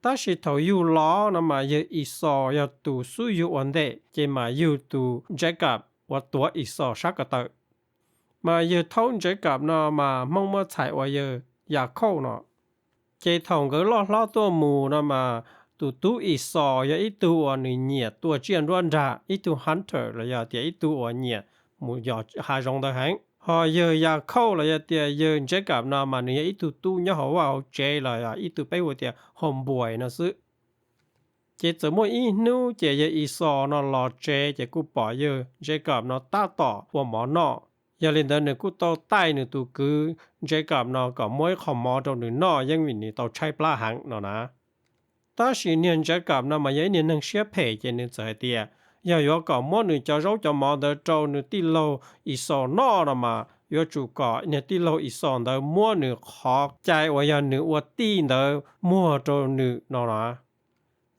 Tab sis thaum yug los no mas yawg Esau yog tus xub yug ua ntej, ces mas yug tus Jacob uas tuav Esau sab ko taw. Mas yawg thaub Jacob no mas Hmoob muab txhais ua yawg Yakhauj no. Ces thaum nkawd loj hlob tuaj mus no mas tus tub Esau yog ib tug uas nws nyiam tua tsiaj nruab nrag, ib tug hunter los yog tias ib tug uas nyiam mus yos hav zoov ntawd heev. Ho yawg Yakhauj los yog tias yawg Jacob no mas nws yog ib tug tub nyob hauv vaj hauv tsev los yog ib tug peb hu tias homeboy no xwb. Ces txawm muaj ib hnub ces yawg Esau no los tsev ces kuj pom yawg Jacob no tab tom ua mov noj. Yog li ntawd nws kuj tau taij nws tus kwv Jacob no kom muab ib qho mov rau nws noj yeej vim nws tau tshaib plab heev no na. Tab sis niag Jacob no mas yog ib niag neeg siab phem ces nws txawm hais tias yog yuav kom muab nws cov zaub cov mov ntawd rau nws tij laug Esau noj no mas yuav tsum kom niag tij laug Esau ntawd muab nws qhov cai uas yog nws ua tij ntawd muag rau nws no na.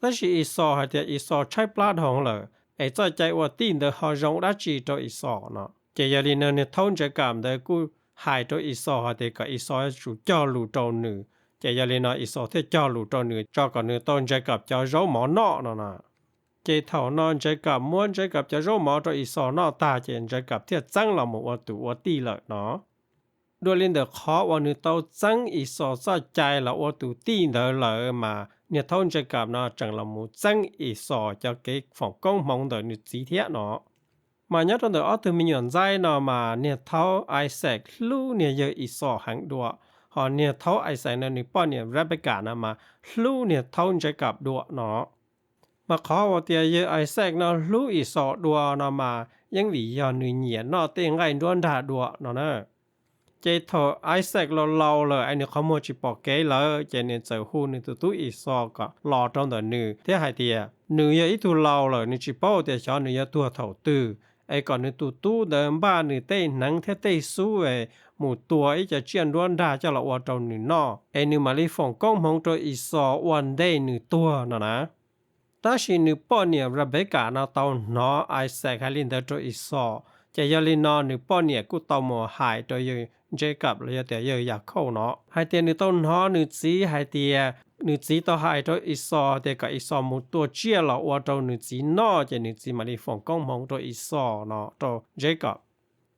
Tab sis Esau hais tias Esau tshaib plab dhau lawm, es txoj cai ua tij ntawd ho zoo dab tsi rau Esau no. Ces yog li no niag thaub Jacob ntawd kuj hais rau Esau hais tias kom Esau yuav tsum cog lus rau nws. Ces yog li no Esau thiaj cog lus rau nws tso kom nws tau Jacob cov zaub mov noj no na. Ces thaum no Jacob muab Jacob cov zaub mov rau Esau noj tag ces Jacob thiaj txeeb los mus ua tus ua tij lawm no. Dua li ntawm qhov uas nws tau txeeb Esau txoj cai los ua tus tij ntawd lawm mas niag thaub Jacob no tseem los mus txeeb Esau cov kev foom koob hmoov ntawm nws txiv thiab no. Mas nyob rau ntawm ob tug me nyuam ntxaib no mas niag thaub Isaac hlub niag yawg Esau heev dua, ho niag thaub Isaac no nws poj niam Rebecca no mas hlub niag thaub Jacob dua no. Mas qhov uas tias yawg Isaac no hlub Esau dua no mas yeej vim yog nws nyiam noj tej nqaij nruab nrag dua no na. Ces thaum Isaac laus laus lawm es nws qhov muag tsis pom kev lawm ces nws txawm hu nws tus tub Esau kom los rau ntawm nws thiab hais tias nws yog ib tug laus lawm, nws tsis paub tias xyov nws yuav tuag thaum twg, es kom nws tus tub ntawd npaj nws tej hneev thiab tej xub es mus tua ib co tsiaj nruab nrag coj los ua rau nws noj, es nws mam li foom koob hmoov rau Esau ua ntej nws tuag no na. Tab sis nws poj niam Rebecca no tau hnov Isaac hais li ntawd rau Esau, ces yog li no nws poj niam kuj tau mus hais rau yawg Jacob los yog tias yawg Yakhauj no hais tias nws tau hnov nws txiv hais tias, nws txiv tau hais rau Esau tias kom Esau mus tua tsiaj los ua rau nws txiv noj, ces nws txiv mam li foom koob hmoov rau Esau no rau Jacob.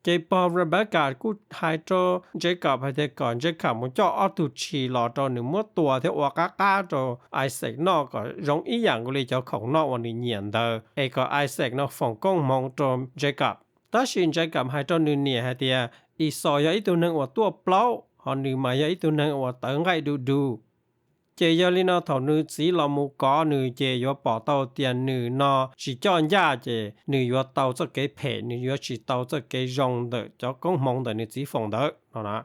Ces pog Rebecca kuj hais rau Jacob hais tias kom Jacob mus coj ob tug tshis los rau nws muab tua thiab ua qab qab rau Isaac noj kom zoo ib yam nkaus li cov khoom noj uas nws nyiam ntawd, es kom Isaac no foom koob hmoov rau Jacob. Tab sis Jacob hais rau nws niam hais tias Esau yog ib tug neeg uas tuaj plaub, ho nws mas yog ib tug neeg uas tawv nqaij du du. Ces yog li no thaum nws txiv los mus kov nws ces yuav pom tau tias nws no tsis coj ncaj, ces nws yuav tau txoj kev phem, nws yuav tsis tau txoj kev zoo ntawm cov koob hmoov ntawm nws txiv foom ntawd no na.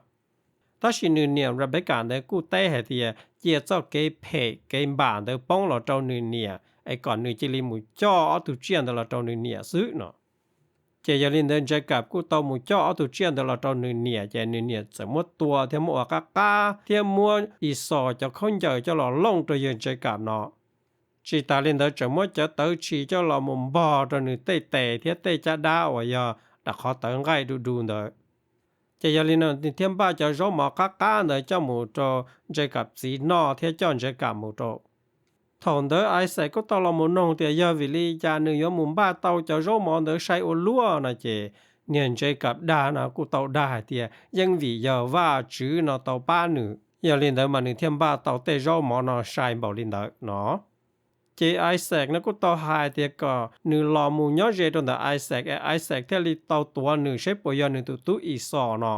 Tab sis nws niam Rebecca ntawd kuj teb hais tias cia txoj kev phem kev npam ntawd poob los rau nws niam, es kom nws cia li mus coj ob tug tsiaj ntawd los rau nws niam xwb no. Ces yog li ntawd Jacob kuj tau mus coj ob tug tsiaj ntawd los rau nws niam, ces nws niam txawm muab tua thiab muab ua qab qab thiab muab Esau cov khaub ncaws coj los looj rau yawg Jacob no. Tsis tas li ntawd tseem muab cov tawv tshis coj los mus npog rau nws tej tes thiab tej caj dab uas yog rau qhov tawv nqaij du du ntawd. Ces yog li no nws thiaj npaj cov zaub mov qab qab ntawd coj mus rau Jacob txiv noj thiab coj Jacob mus rau. Thaum ntawd Isaac kuj tau los mus noog tias yog vim li cas nws yuav mus npaj tau cov zaub mov ntawd sai ua luaj no, ces niag Jacob dag no kuj tau dag hais tias yeej vim yog Vajtswv no tau pab nws, Yog li ntawd mas nws thiaj npaj tau tej zaub mov no sai npaum li ntawd no. Ces Isaac no kuj tau hais tias kom nws los mus nyob ze rau ntawm Isaac es Isaac thiaj li tau tuav nws saib puas yog nws tus tub Exaus no.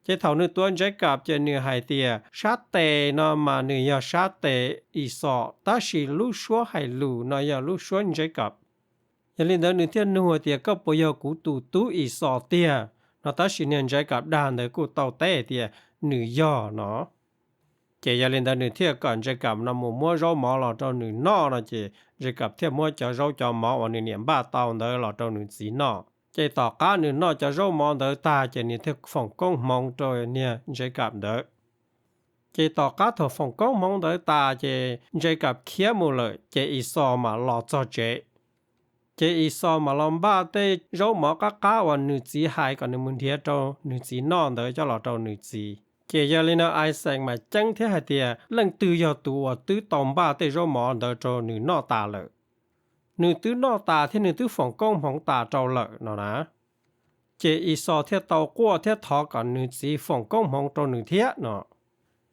Ces thaum nws tuav Jacob ces nws hais tias sab tes no mas nws yog sab tes Exaus, tab sis lub suab hais lus no yog lub suab Jacob. Yog li ntawd nws thiaj nug tias koj puas yog kuv tus tub Exaus tiag no, tab sis niag Jacob dag ntawd kuj tau teb tias nws yog no. Ces yog li ntawd nws thiaj kom Jacob no mus muab zaub mov los rau nws noj no, ces Jacob thiaj muab cov zaub cov mov uas nws niam npaj tau ntawd los rau nws txiv noj. Ces tom qab nws noj cov zaub mov ntawd tag ces nws thiaj foom koob hmoov rau niag Jacob ntawd. Ces tom qab thaum foom koob hmoov ntawd tas ces Jacob khiav mus lawm, ces Exaus mam los txog tsev. Ces Exaus mam los npaj tej zaub mov qab qab uas nws txiv hais kom nws mus nrhiav rau nws txiv noj ntawd coj los rau nws txiv. Ces yog li no Isaac mam ceeb thiab hais tias leej twg yog tus uas twb tau npaj tej zaub mov ntawd rau nws noj tas lawm. Nws twb noj tas thiab nws twb foom koob hmoov tas rau lawm no na. Ces Exaus thiaj tau quaj thiab thov kom nws txiv foom koob hmoov rau nws thiab no.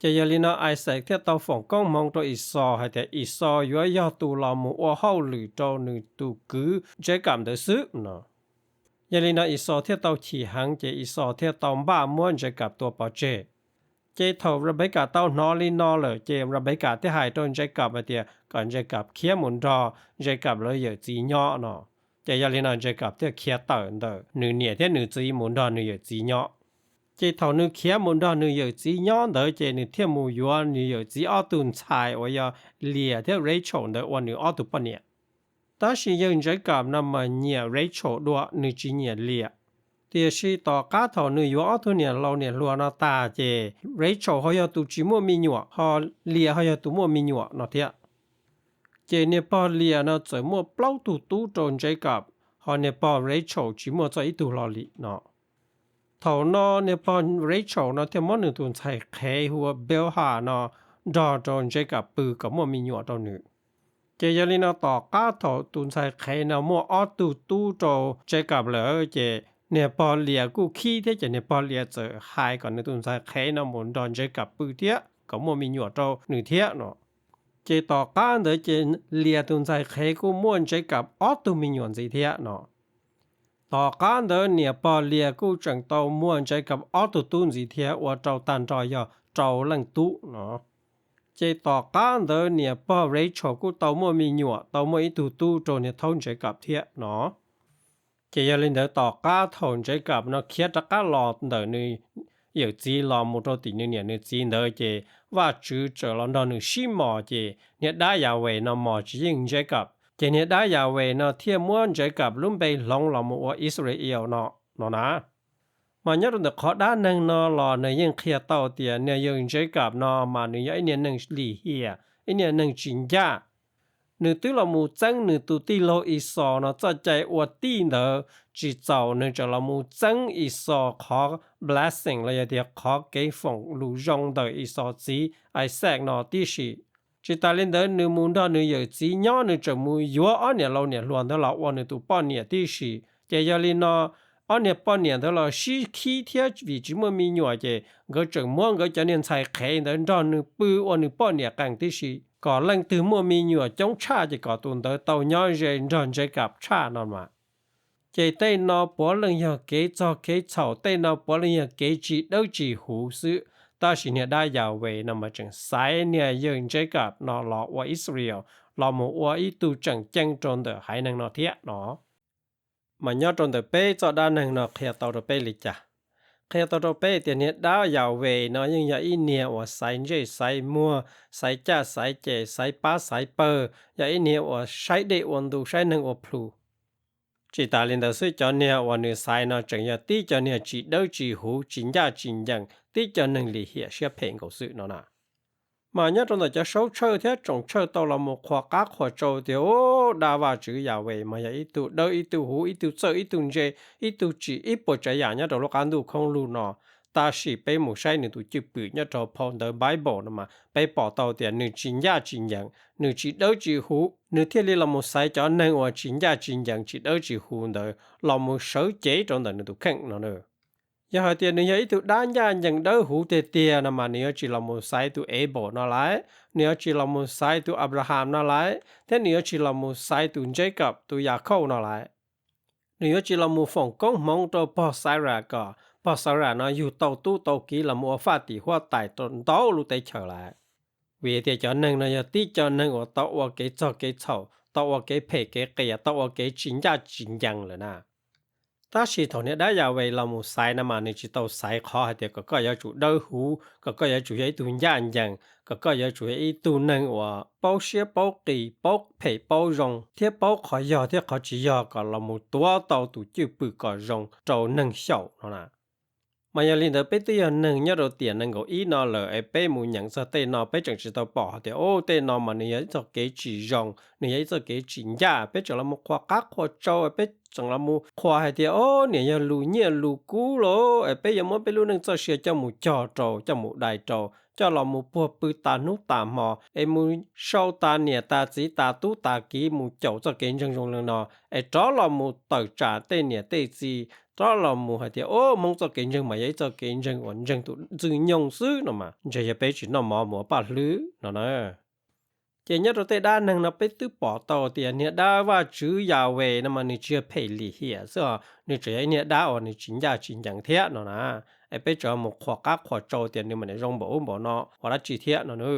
Ces yog li no Isaac thiaj tau foom koob hmoov rau Exaus hais tias Exaus yuav yog tus los mus ua hauj lwm rau nws tus kwv Jacob ntawd xwb no. Yog li no Exaus thiaj tau chim heev ces Exaus thiaj tau npaj muab Jacob tua pov tseg. Ces thaum Rebekah tau hnov li no lawm ces Rebekah thiaj hais rau Jacob hais tias kom Jacob khiav mus nrog Jacob lawv yawm txiv nyob no. Ces yog li no Jacob thiaj khiav tawm ntawm nws niam thiab nws txiv mus nrog nws yawm txiv nyob. Ces thaum nws khiav mus nrog nws yawm txiv nyob ntawd ces nws thiaj mus yuav nws yawm txiv ob tug ntxhais uas yog Leah thiab Rachel ntawd ua nws ob tug poj niam. Tab sis yawg Jacob no mas nyiam Rachel dua, nws tsis nyiam Leah. Tiam sis tom qab thaum nws yuav ob tug niam laus niam hluas no tas ces Rachel ho yog tus tsis muaj me nyuam, ho Leah ho yog tus muaj me nyuam no thiab. Ces niag pog Leah no txawm muaj plaub tug tub rau Jacob, ho niag pog Rachel tsis muaj txog ib tug hlo li no. Thaum no niag pog Rachel no thiaj muab nws tus ntxhais qhev hu ua Bilhah no nrog rau Jacob pw kom muaj me nyuam rau nws. Ces yog li no tom qab thaum tus ntxhais qhev no muaj ob tug tub rau Jacob lawm ces niag pog Leah kuj khib thiab ces niag pog Leah txawm hais kom nws tus ntxhais qhev no mus nrog Jacob pw thiab kom muaj me nyuam rau nws thiab no. Ces tom qab ntawd ces Leah tus ntxhais qhev kuj muaj Jacob ob tug me nyuam ntxiv thiab no. Tom qab ntawd niam pog Leah kuj tseem tau muaj Jacob ob tug tub ntxiv thiab ua rau tag nrho yog rau leej tub no. Ces tom qab ntawd niam pog Rachel kuj tau muaj me nyuam, tau muaj ib tug tub rau niag thaub Jacob thiab no. Ces yog li ntawd tom qab thaum Jacob no khiav rov qab los ntawm nws yawm txiv los mus rau tim nws niam nws txiv ntawd ces Vajtswv txawm los nrog nws sib mos ces niag dab Yahweh no mos tsis yeej Jacob. Ces niag dab Yahweh no thiaj muab Jacob lub npe hloov los mus ua Israel no, no na. Mas nyob rau ntawm qhov dab neeg no los nws yeej qhia tau tias niag yawg Jacob no mas nws yog ib niag neeg lim hiam, ib niag neeg tsis ncaj. Nws twb los mus txeeb nws tus tij laug Esau no txoj cai ua tij ntawd tsis txaus, nws tseem los mus txeeb Esau qhov blessing los yog tias qhov kev foom lus zoo ntawm Esau txiv Isaac no tib si. Tsis tas li ntawd nws mus nrog nws yawm txiv nyob, nws tseem mus yuav ob niam laus niam hluas ntawd los ua nws tus poj niam tib si. Ces yog li no ob niag poj niam ntawd los sib khib thiab vim tsis muaj me nyuam ces nkawd tseem muab nkawd cov niag ntxhais qhev ntawd nrog nws pw ua nws poj niam qees tib si, kom leej twg muaj me nyuam coob tshaj ces kom tus ntawd tau nyob ze nrog Jacob tshaj no mas. Ces tej no puav leej yog kev txog kev txhaum, tej no puav leej yog kev tsis dawb tsis huv xwb. Tab sis niag dab Yahweh no mas tseem xaiv niag yawg Jacob no los ua Israel, los mus ua ib tug tseem ceeb rau ntawm haiv neeg no thiab no. Mas nyob rau ntawm peb txoj dab neeg no qhia tau rau peb li cas? Qhia tau rau peb tias niag dab Yahweh no yeej yog ib niag uas xaiv ntsej xaiv muag, xaiv caj xaiv ces, xaiv pab xaiv pawg, yog ib niag uas saib dej ua ntu, saib neeg ua plhu. Tsis tas li ntawd xwb, cov niag uas nws xaiv no tseem yog tib cov niag tsis dawb tsis huv, tsis ncaj tsis ncees, tib cov neeg lim hiam siab phem nkaus xwb no na. Mas nyob rau ntawm cov saub tshawj thiab tsoom tshawj tau los mus qhuas qab qhuas tsau tias, u, dab Vajtswv Yahweh mas yog ib tug dawb ib tug huv, ib tug txawj ib tug ntse, ib tug tsim ib puas tsav yam nyob rau lub qab ntuj khoob lug no. Tab sis peb mus saib nws tus cwj pwm nyob rau phau ntawv Bible no mas peb pom tau tias nws tsis ncaj tsis ncees, nws tsis dawb tsis huv, nws thiaj li los mus xaiv cov neeg uas tsis ncaj tsis ncees, tsis dawb tsis huv ntawd los mus sawv cev rau ntawm nws tus kheej no na. Yog hais tias nws yog ib tug dab ncaj ncees dawb huv tiag tiag no mas nws yuav tsis los mus xaiv tus Abel no lawm, nws yuav tsis los mus xaiv tus Abraham no lawm, thiab nws yuav tsis los mus xaiv tus Jacob, tus Yakhauj no lawm. Nws yuav tsis los mus foom koob hmoov rau pog Xaras kom pog Xaras no yug tau tub tau kiv los mus ua faj tim huab tais rau ntau lub teb chaws lawm. Vim tias cov neeg no yog tib co neeg uas tau ua kev txog kev txhaum, tau ua kev phem kev qias, tau ua kev tsis ncaj tsis ncees lawm na. Tab sis thaum niag dab Yahweh los mus xaiv no mas nws tsis tau xaiv qhov hais tias kom koj yuav tsum dawb huv, kom koj yuav tsum yog ib tug ncaj ncees, kom koj yuav tsum yog ib tug neeg uas paub siab paub qis, paub phem paub zoo, thiab paub qhov yog thiab qhov tsis yog kom los mus tuav tau tus cwj pwm kom zoo rau neeg xyaum no na. Mas yog li ntawd peb twb yog neeg nyob rau tiam nees nkaum ib no lawm es peb mus nyeem txog tej no peb tseem tsis tau pom hais tias, o, tej no mas nws yog ib txoj kev tsis zoo, nws yog ib txoj kev tsis ncaj, peb tseem los mus qhuas qab qhuas tsau, peb tseem los mus qhuas hais tias, o, niam yog lus nyiaj lus kub los es peb yuav muab peb lub neej txoj sia coj mus cog rau, coj mus dai rau, coj los mus puag pw tas hnub tas hmo es mus sau tas niam tas txiv tas tub tas kiv mus caum txoj kev ntseeg zoo li no, es rov los mus tawm tsam tej niam tej txiv, rov los mus hais tias, o, Hmoob txoj kev ntseeg mas yog ib txoj kev ntseeg uas ntseeg tus ntxwg nyoog xwb no mas ntshe yog peb tsis noj mov mus ua paj hlwb no na. Ces nyob rau tej dab neeg no peb twb pom tau tias niag dab Vajtswv Yahweh no mas nws tsis yog phem lim hiam xwb os, nws tseem yog ib niag dab uas nws tsis ncaj tsis ncees thiab no na. Es peb tseem mus qhuas qab qhuas tsau tias nws mas niam zoo npaum ub npaum no ua dab tsi thiab no na.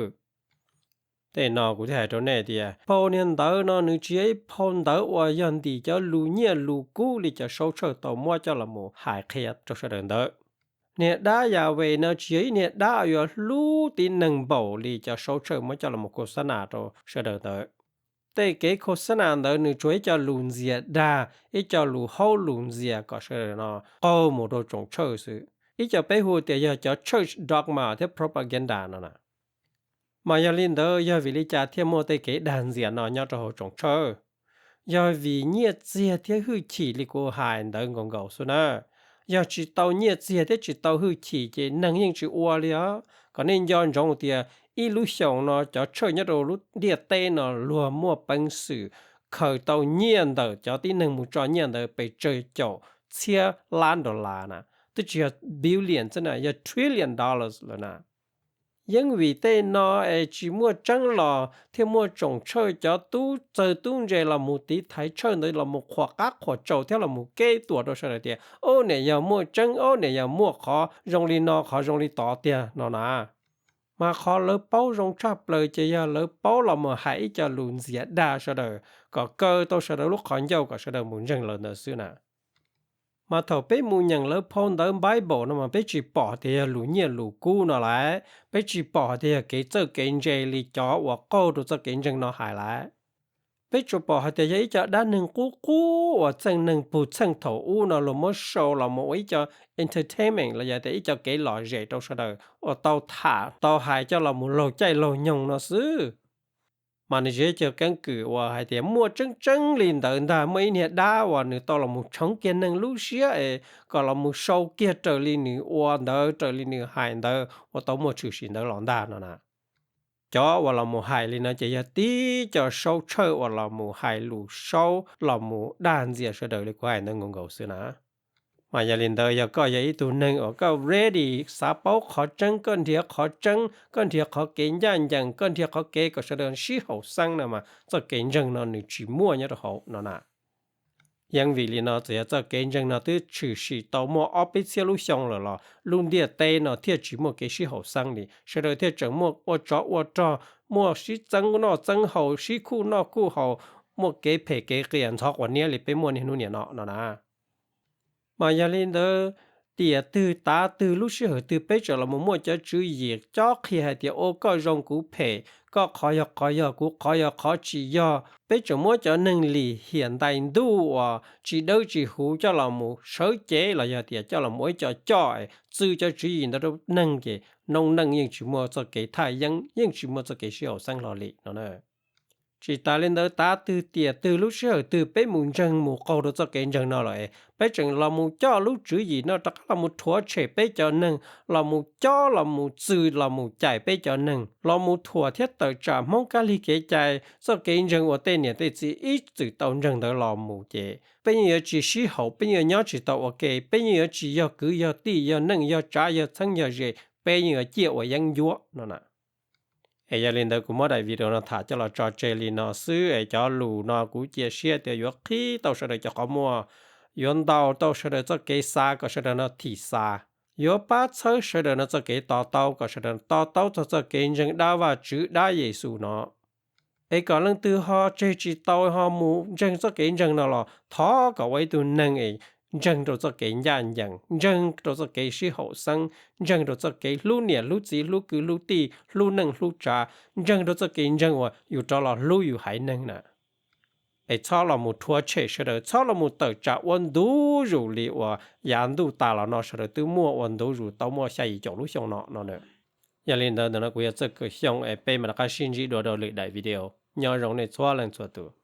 Tej no kuv thiaj hais rau nej tias phau niag ntawv no nws tsis yog ib phau ntawv uas yog ntim cov lus nyiaj lus kub li cov saub tshawj tau muab coj los mus hais qhia rau sawv daws ntawd. Niag dab Yahweh no tsis yog ib niag dab uas yuav hlub tib neeg npaum li cov saub tshawj muab coj los mus khos xab nas rau sawv daws ntawd. Tej kev khos xab nas ntawd nws tsuas ib co lus ntxias dag, ib co lus haub lus ntxias kom sawv daws no qaug mus rau tsoom tshawj xwb. Ib co peb hu tias yog cov church dogma thiab propaganda no na. Mas yog li ntawd yog vim li cas thiaj muaj tej kev dag ntxias no nyob rau hauv tsoom tshawj? Yog vim nyiaj txiag thiab hwj chim li kuv hais ntawd nkaus nkaus xwb na. Yog tsis tau nyiaj txiag thiab tsis tau hwj chim ces neeg yeej tsis ua li os. Kom nej nco ntsoov tias ib lub xyoos no cov tshawj nyob rau lub ntiaj teb no luag muaj peev xwm khaws tau nyiaj ntawm cov tib neeg mus tso nyiaj ntawd pes tsawg caum txhiab lab dollar na, twb tsis yog billion xwb na, yog trillion dollars lawm na. Yeej vim tej no es tsis muaj tseeb los thiaj muaj tsoom tshawj cov tub txawg tub ntse los mus tiv thaiv tshawj ntawd los mus qhuas qab qhuas tsau thiab los mus keb tuam rau sawv daws tias, o, niam yog muaj tseeb, o, niam yog muaj qhov zoo li no qhov zoo li tod tiag no na. Mas qhov lawv paub zoo tshaj plaws ces yog lawv paub los mus hais ib co lus ntxias dag sawv daws kom kaw tau sawv daws lub qhov ncauj kom sawv daws mus ntseeg lawv ntawd xwb na. Mas thaum peb mus nyeem lawv phau ntawv Bible no mas peb tsis pom tias yog lus nyiaj lus kub no lawm, peb tsis pom hais tias yog kev txawj kev ntse li cov uas qaug rau txoj kev ntseeg no hais lawm. Peb tsuas pom hais tias yog ib co dab neeg qub qub uas txheej neeg puag txheej thaum ub no luag muab sau los mus ua ib co entertainment los yog tias ib co kev lom zem rau sawv daws uas tau tham tau hais coj los mus laug caij laug nyoog no xwb. Mas nws tsis yog keeb kwm uas hais tias muaj tseeb tseeb li ntawd ntag, muaj ib niag dab uas nws tau los mus tshoov kiag neeg lub siab es kom los mus sau kiag raws li nws ua ntawd, raws li nws hais ntawd uas tau muaj tshwm sim ntawd los ntag no na. Cov uas los mus hais li no ces yog tib co saub tshawj uas los mus hais lus saub los mus dag ntxias sawv daws li kuv hais ntawd nkaus nkaus xwb na. Mas yog li ntawd yog koj yog ib tug neeg uas koj ready xav paub qhov tseeb, koj nrhiav qhov tseeb, koj nrhiav qhov kev ncaj ncees, koj nrhiav qhov kev kom sawv daws sib haum xeeb no mas txoj kev ntseeg no nws tsis muaj nyob rau hauv no na. Yeej vim li no txawm yog txoj kev ntseeg no twb tshwm sim tau muaj ob peb txhiab lub xyoo lawm los lub ntiaj teb no thiaj tsis muaj kev sib haum xeeb li, sawv daws thiaj tseem muaj ua tsov ua rog, muaj sib txeeb noj txeeb haus, sib khuj noj khuj haus, muaj kev phem kev qias ntxhov quav niab li peb muaj niaj hnub niam no no na. Mas yog li ntawd, tiam twg tav twg lub sij hawm twg peb tseem los mus muaj cov tswv yim cob qhia hais tias ua koj zoo kuv phem, koj qhov yog qhov yog kuv qhov yog qhov tsis yog, peb tseem muab cov neeg lim hiam ntais ntuj uas tsis dawb tsis huv coj los mus sawv cev los yog tias coj los mus ua ib co coj txwv cov tswv yim ntawd rau neeg ces noob neej yeej tsis muaj txoj kev thaj yeeb, yeej tsis muaj txoj kev sib haum xeeb hlo li no na. Tsis tas li ntawd, tav twg tiam twg lub sij hawm twg peb mus ntseeg mus qaug rau txoj kev ntseeg no lawm, peb tseem los mus coj lub tswv yim no rov qab los mus rhuav tshem peb cov neeg, los mus cob los mus txwm los mus cais peb cov neeg, los mus thuam thiab tawm tsam Hmoob kab lig kev cai, txoj kev ntseeg uas tej niam tej txiv ib txwm tau ntseeg ntawd los mus ces peb yeej yuav tsis sib haum, peb yeej yuav nyob tsis tau ua ke, peb yeej yuav tsis yog kwv yog tij, yog neej yog tsav, yog txheeb yog ze, peb yeej yuav ciaj ua yeeb ncuab no na. Es yog li ntawd kuv muab daim video no tham coj los tso tseg li no xwb es cov lus no kuv cia siab tias yuav qhib tau sawv daws cov qhov muag, yuav ntaus tau sawv daws txoj kev xav kom sawv daws no thim xav, yuav pab txhawb sawv daws no txoj kev to taub kom sawv daws to taub txog txoj kev ntseeg dab Vajtswv dab Yexus no. Es kom leej twg ho tseg tsis tau ho mus ntseeg txoj kev ntseeg no los thov kom ua ib tug neeg es ntseeg rau txoj kev ncaj ncees, ntseeg rau txoj kev sib haum xeeb, ntseeg rau txoj kev hlub niam hlub txiv hlub kwv hlub tij hlub neej hlub tsav, ntseeg rau txoj kev ntseeg uas yus rov los hlub yus haiv neeg na. Es txhob los mus rhuav tshem sawv daws, txhob los mus tawm tsam ua ntu zus li uas yav ntuj tas los no sawv daws twb muaj ua ntu zus tau muaj xya yim caum lub xyoo no no na. Yog li ntawd ntawm no kuv yog Txawj Kawm Xyooj es peb mam rov qab sib ntsib dua rau lwm daim video. Nyob zoo nej txhua leej txhua tus.